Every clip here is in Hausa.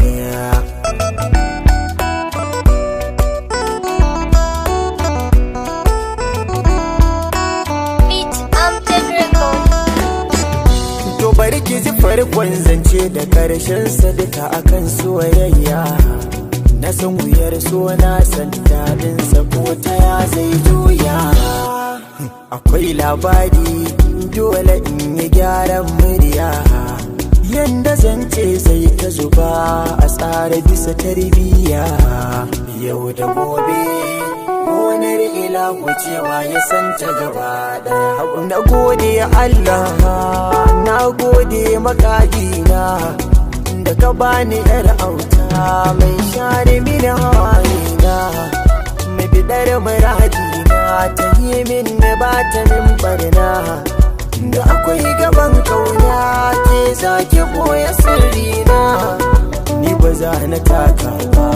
Yeah. Beat Amjad Record. To bari ki ji farkon zance da karshen sa duka akan soyayya. Na san wuyar so, na san daɗin sa, ko ta ya zai juya. Akwai labari, dole in yi gyaran murya. Yanda zance zai ta zuba a tsara bisa tarbiyya. Yau da gobe gonar ilahu cewa ya santa gaba daya. Na gode Allah, na gode makagina da ka bani yar auta mai share mini hawayena, mai bidar muradina, ta yi min ba ta min barna. Da akwai gaban kauna, ke zaki boye sirrina, ni ba za na taka ba,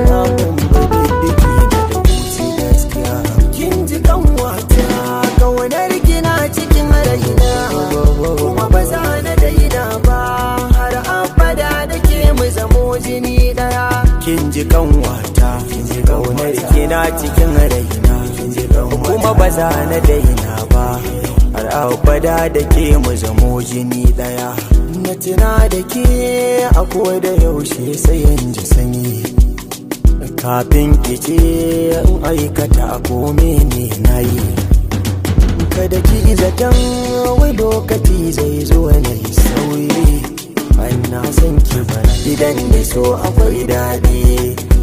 ramin ba diddiki da kuci gaskiya. Kin ji kanwata, kaunar kina cikin raina, kuma ba za na daina ba har abada, da ke mu zamo jini daya. Kin ji kanwata, kaunar kina cikin raina, kuma ba za na daina ba har abada, da ke mu zamo jini daya. Na tuna da ke a da yaushe sai in ji sanyi. Kafin ki ce in aikata ko mene na yi, kada ki zaton wai lokaci zai zo na yi sauyi. Na san ki bana idan da so akwai daɗi,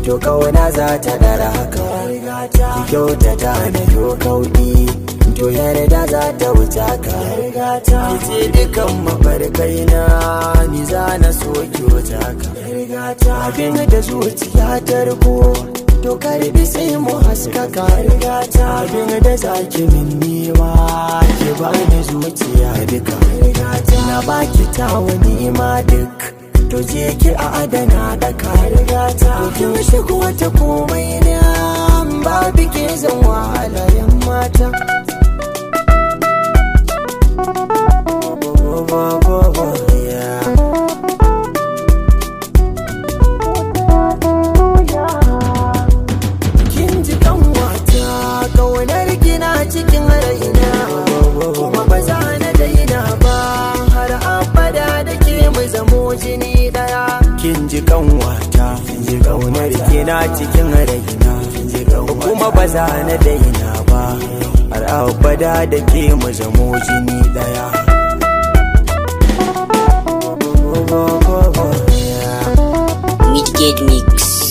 to kauna za ta dara haka. Ki kyautata na yo kauɗi, to yarda za ta wuce ka. Ki ce dukan mafarkai na, ni za na so ki wuce ka. Abin da zuciya ta riko, to karbi sai mu haskaka. Abin da zaki min nema, ki bani zuciya duka. Na baki tawa nima duk, to je ki a adana da ka. To kin shigo ta komai na, babu ke zan wahala yan mata. Yeah. Kin ji kanwata, kaunar kina cikin raina, kuma ba za na daina ba har abada, da ke mu zamo jini daya. Kin ji kanwata, kaunar kina cikin raina, kuma ba za na daina ba har abada, da ke mu zamo jini daya. Midgate Mix.